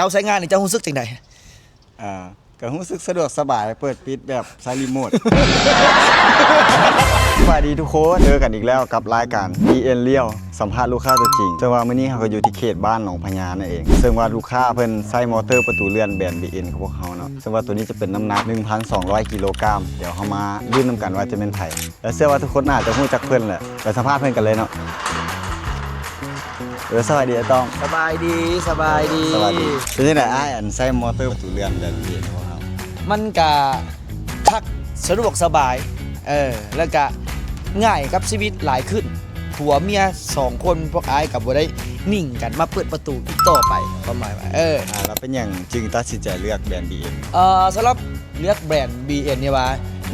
ຈົ້າໃຊ້ງານນີ້ເຈົ້າຮູ້ສຶກຈັ່ງໃດ? ອ່າ ກໍຮູ້ສຶກສະດວກສະບາຍ ເປີດປິດແບບໃຊ້ຣີໂມດ. ສະບາຍດີທຸກຄົນ ເຈີກັນອີກແລ້ວກັບລາຍການ ບີເອັນ ລຽວ ສຳພາດລູກຄ້າຕົວຈິງ. ເຊິ່ງວ່າມື້ນີ້ເຮົາກໍຢູ່ທີ່ເຂດບ້ານໜອງພະຍານັ້ນເອງ ເຊິ່ງວ່າລູກຄ້າເພິ່ນໃຊ້ມໍເຕີປະຕູເລື່ອນແບຣນ ບີເອັນ ຂອງພວກເຮົາເນາະ. ເຊິ່ງວ່າໂຕນີ້ຈະເປັນນ້ຳໜັກໜຶ່ງພັນສອງຮ້ອຍກິໂລກຣາມ. ດຽວເຮົາມາລຸ້ນນຳກັນວ່າຈະແມ່ນໃຜ ແລະ ເຊື່ອວ່າທຸກຄົນໜ້າຈະຮູ້ຈັກເພິ່ນແຫຼະ. ໄປສຳພາດເພິ່ນກັນເລີຍເນາະ. ເອີ ສະບາຍດີອ້າຍຕ້ອງ. ສະບາຍດີ ສະບາຍດີ ສະບາຍດີ. ເປັນຈັ່ງໃດອ້າຍ ອັນໃຊ້ມໍເຕີປະຕູເລື່ອນແບບນີ້ຂອງເຮົາ? ມັນກະຄັກ ສະດວກສະບາຍ ເອີ ແລ້ວກະງ່າຍກັບຊີວິດຫຼາຍຂຶ້ນ. ຜົວເມຍສອງຄົນພວກອ້າຍກໍບໍ່ໄດ້ນິ່ງກັນມາເປີດປະຕູອີກຕໍ່ໄປ ຄວາມໝາຍວ່າ ເອີ. ອ່າ ແລ້ວເປັນຫຍັງຈຶ່ງຕັດສິນໃຈເລືອກແບຣນ ບີເອັນ? ເອີ ສຳລັບເລືອກແບຣນ ບີເອັນ ນີ້ວ່າ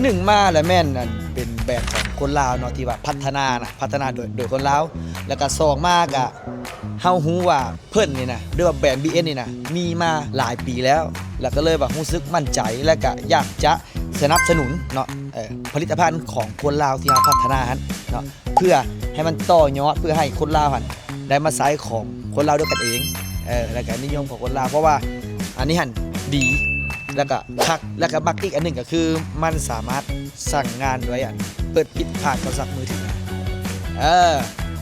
ໜຶ່ງມາແລ້ວແມ່ນ ອັນ ເປັນແບຣນຂອງຄົນລາວເນາະ ທີ່ວ່າພັດທະນານະ ພັດທະນາໂດຍ ໂດຍຄົນລາວ ແລ້ວກະສອງມາກະ ເຮົາຮູ້ວ່າເພິ່ນນີ້ນະ ຫຼືວ່າແບຣນ ບີເອັນ ນີ້ນະ ມີມາຫຼາຍປີແລ້ວ ແລ້ວກໍເລີຍວ່າຮູ້ສຶກໝັ້ນໃຈ ແລ້ວກະຢາກຈະສະໜັບສະໜູນເນາະ ເອີ ຜະລິດຕະພັນຂອງຄົນລາວທີ່ເຮົາພັດທະນາຫັ້ນເນາະ ເພື່ອໃຫ້ມັນຕໍ່ຍອດ ເພື່ອໃຫ້ຄົນລາວຫັ້ນໄດ້ມາໃຊ້ຂອງຄົນລາວດ້ວຍກັນເອງ ເອີ ແລ້ວກະນິຍົມຂອງຄົນລາວ ເພາະວ່າອັນນີ້ຫັ້ນດີ ແລ້ວກະຄັກ ແລ້ວກະມັກອີກອັນໜຶ່ງກໍຄືມັນສາມາດ ສັ່ງງານດ້ວຍ ອັນ ເປີດປິດຜ່ານໂທລະສັບມືຖື ເອີ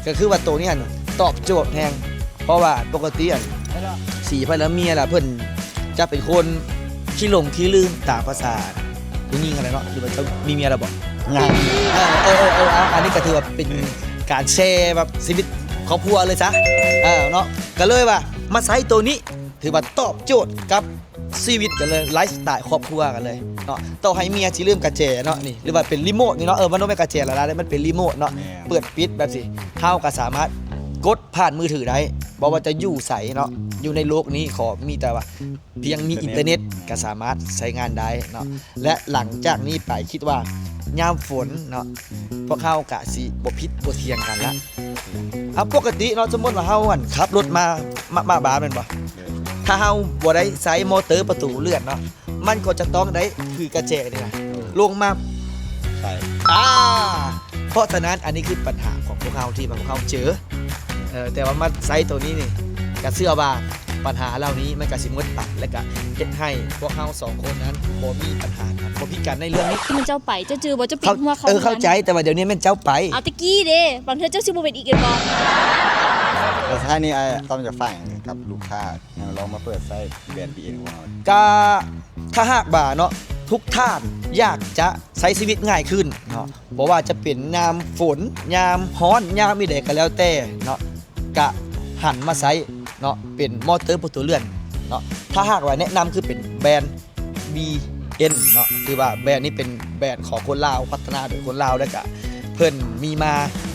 ກໍຄືວ່າໂຕນີ້ຫັ້ນຕອບໂຈດແຮງ ເພາະວ່າປົກກະຕິ ອັນ ສີພະລະເມຍລະເພິ່ນຈະເປັນຄົນຂີ້ຫຼົງຂີ້ລືມຕາມພາສາຜູ້ຍິງຫັ້ນແຫຼະເນາະ ຫຼືວ່າເຈົ້າມີເມຍແລ້ວບໍ່? ຍັງ. ເອີ ເອີ ເອີ ເອີ ອັນນີ້ກໍຖືວ່າເປັນການແຊແບບຊີວິດຄອບຄົວເລີຍຊະ ເອີ ເນາະ ກໍເລີຍວ່າມາໃຊ້ໂຕນີ້ ຖືວ່າຕອບໂຈດກັບຊີວິດກັນເລີຍ ໄລຟ໌ສະໄຕລ໌ຄອບຄົວກັນເລີຍເນາະ. ຕໍ່ໃຫ້ເມຍຊິລືມກະແຈເນາະ ນີ້ ຫຼືວ່າເປັນຣີໂມດນີ້ເນາະ ເອີ ມັນບໍ່ແມ່ນກະແຈຫຼາຍໆ ມັນເປັນຣີໂມດເນາະ ແມ່ນ ເປີດປິດແບບຊີ້ ເຮົາກໍສາມາດກົດຜ່ານມືຖືໄດ້ ບໍ່ວ່າຈະຢູ່ໃສເນາະ ຢູ່ໃນໂລກນີ້ຂໍມີແຕ່ວ່າພຽງມີອິນເຕີເນັດ ແມ່ນ ກໍສາມາດໃຊ້ງານໄດ້ເນາະ. ແລະ ຫຼັງຈາກນີ້ໄປຄິດວ່າຍາມຝົນເນາະ ພວກເຮົາກະຊິບໍ່ຜິດບໍ່ຖຽງກັນລະ. ເອົາ ປົກກະຕິເນາະ ສົມມຸດວ່າເຮົາ ອັນ ຂັບລົດມາ ມາ ມາບານແມ່ນບໍ່? ໂດຍ ຖ້າເຮົາບໍ່ໄດ້ໃຊ້ມໍເຕີປະຕູເລື່ອນເນາະ ມັນກໍຈະຕ້ອງໄດ້ຖືກະແຈນີ້ນະ ລົງມາ ໃຊ່ ອ່າ ເພາະສະນັ້ນ ອັນນີ້ຄືປັນຫາຂອງພວກເຮົາທີ່ວ່າພວກເຮົາເຈີ ເອີ ແຕ່ວ່າມາໃຊ້ໂຕນີ້ນີ້ ກະເຊື່ອວ່າ ບັນຫາເຫຼົ່ານີ້ມັນກະຊິໝົດໄປ ແລະກະເຮັດໃຫ້ພວກເຮົາສອງຄົນນັ້ນບໍ່ມີບັນຫາກັນ ບໍ່ຜິດກັນໃນເລື່ອງນີ້. ມັນເຈົ້າໄປ ເຈົ້າຈື່ບໍ່? ເຈົ້າປີນຫົວເຂົ້າ ເອີ ເຂົ້າໃຈ ແຕ່ວ່າດຽວນີ້ແມ່ນເຈົ້າໄປ. ເອົາ ແຕ່ກີ້ເດ້ ບາງເທື່ອເຈົ້າຊິບໍ່ເປັນອີກແມ່ນບໍ່? ແລ້ວທ້າຍນີ້ ອ້າຍຕ້ອມຈະຝາກຫຍັງກັບລູກຄ້າ ໃຫ້ລອງມາເປີດໃຊ້ແບຣນ ບີເອັນ ຂອງເຮົາ? ກະ ຖ້າຫາກວ່າເນາະ ທຸກທ່ານຢາກຈະໃຊ້ຊີວິດງ່າຍຂຶ້ນເນາະ ບໍ່ວ່າຈະເປັນຍາມຝົນ ຍາມຮ້ອນ ຍາມອີໃດກໍແລ້ວແຕ່ເນາະ ກະຫັນມາໃຊ້ເນາະ ເປັນມໍເຕີປະຕູເລື່ອນເນາະ. ຖ້າຫາກວ່າແນະນຳຄືເປັນແບຣນ ບີເອັນ ເນາະ ຖືວ່າແບຣນນີ້ເປັນແບຣນຂອງຄົນລາວ ພັດທະນາໂດຍຄົນລາວ ແລ້ວກະເພິ່ນມີມາ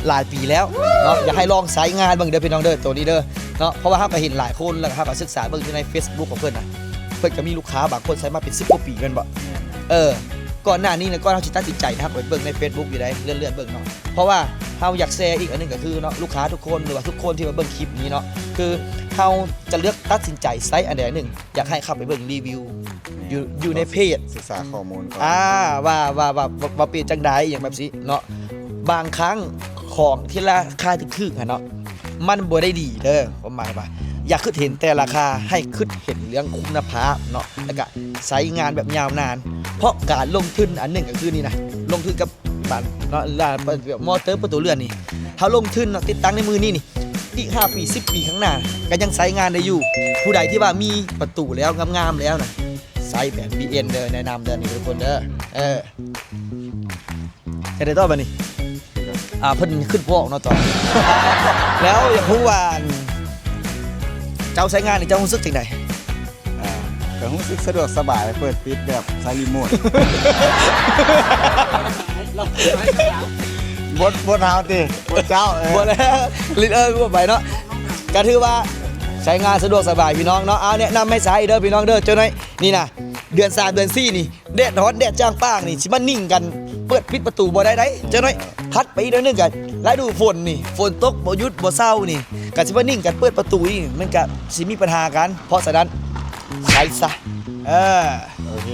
ຫຼາຍປີແລ້ວເນາະ. ຢາກໃຫ້ລອງໃຊ້ງານເບິ່ງເດີພີ່ນ້ອງເດີ ໂຕນີ້ເດີເນາະ ເພາະວ່າເຮົາກໍເຫັນຫຼາຍຄົນ ແລ້ວກໍເຮົາກໍສຶກສາເບິ່ງຢູ່ໃນເຟສບຸກຂອງເພິ່ນນະ ເພິ່ນກໍມີລູກຄ້າບາງຄົນໃຊ້ມາເປັນສິບກວ່າປີແມ່ນບໍ່? ເອີ ກ່ອນໜ້ານີ້ນະ ກ່ອນເຮົາຊິຕັດສິນໃຈນະ ເຮົາໄປເບິ່ງໃນເຟສບຸກຢູ່ໃດ ເລື່ອນໆເບິ່ງເນາະ. ເພາະວ່າເຮົາຢາກແຊອີກອັນໜຶ່ງກໍຄືເນາະ ລູກຄ້າທຸກຄົນ ຫຼືວ່າທຸກຄົນທີ່ມາເບິ່ງຄລິບນີ້ເນາະ ຄືເຮົາຈະເລືອກຕັດສິນໃຈໃຊ້ອັນໃດອັນໜຶ່ງ ຢາກໃຫ້ເຂົ້າໄປເບິ່ງຣີວິວ ແມ່ນ ຢູ່ ຢູ່ໃນເພຈ ສຶກສາຂໍ້ມູນກ່ອນ ອ່າ ວ່າ ວ່າ ວ່າ ວ່າ ວ່າເປັນຈັ່ງໃດ ອີ່ຫຍັງແບບຊີ້ເນາະ. ບາງຄັ້ງຂອງທີ່ລາຄາຖືກໆຫັ້ນເນາະ ມັນບໍ່ໄດ້ດີເດີ ຄວາມໝາຍວ່າ ຢ່າຄິດເຫັນແຕ່ລາຄາ ໃຫ້ຄິດເຫັນເລື່ອງຄຸນນະພາບເນາະ ແລ້ວກະໃຊ້ງານແບບຍາວນານ ເພາະການລົງທຶນອັນໜຶ່ງກໍຄືນີ້ນະ ລົງທຶນກັບ ບານເນາະ ລະ ມໍເຕີປະຕູເລື່ອນນີ້ ເຮົາລົງທຶນເນາະ ຕິດຕັ້ງໃນມື້ນີ້ນີ້ ອີກຫ້າປີ ສິບປີຂ້າງໜ້າກໍຍັງໃຊ້ງານໄດ້ຢູ່. ຜູ້ໃດທີ່ວ່າມີປະຕູແລ້ວ ງາມໆແລ້ວນະ ໃຊ້ແບຣນ ບີເອັນ ເດີ ແນະນຳເດີ ນີ້ທຸກຄົນເດີ. ເອີ ຈະໄດ້ຕໍ່ບາດນີ້ ອ່າ ເພິ່ນຂຶ້ນບໍ່ອອກເນາະຕອນ ແລ້ວຢາກຮູ້ວ່າ ອັນ ເຈົ້າໃຊ້ງານນີ້ເຈົ້າຮູ້ສຶກຈັ່ງໃດ? ອ່າ ກໍຮູ້ສຶກສະດວກສະບາຍ ເປີດປິດແບບໃຊ້ຣີໂມດ. ບົດ ບົດເຮົາຕິ ບົດເຈົ້າ ເອີ ບໍ່ແລ້ວ ລິດເອີ ບໍ່ໄປເນາະ ກໍຖືວ່າໃຊ້ງານສະດວກສະບາຍພີ່ນ້ອງເນາະ. ເອົາ ແນະນຳໃຫ້ໃຊ້ເດີພີ່ນ້ອງເດີ ເຈົ້າໜ້ອຍ ນີ້ນະ ເດືອນສາມ ເດືອນສີ່ນີ້ ແດດຮ້ອນ ແດດຈ້າງປາງນີ້ ຊິມານິ່ງກັນເປີດປິດປະຕູບໍ່ໄດ້ໃດ. ເຈົ້າໜ້ອຍ ຖັດໄປອີກໜ້ອຍໜຶ່ງກໍລະດູຝົນນີ້ ຝົນຕົກບໍ່ຢຸດບໍ່ເຊົານີ້ ກໍຊິມານິ່ງກັນເປີດປະຕູນີ້ ມັນກໍຊິມີບັນຫາກັນ. ເພາະສະນັ້ນ ໃຊ້ຊະ ເອີ ໂອເຄ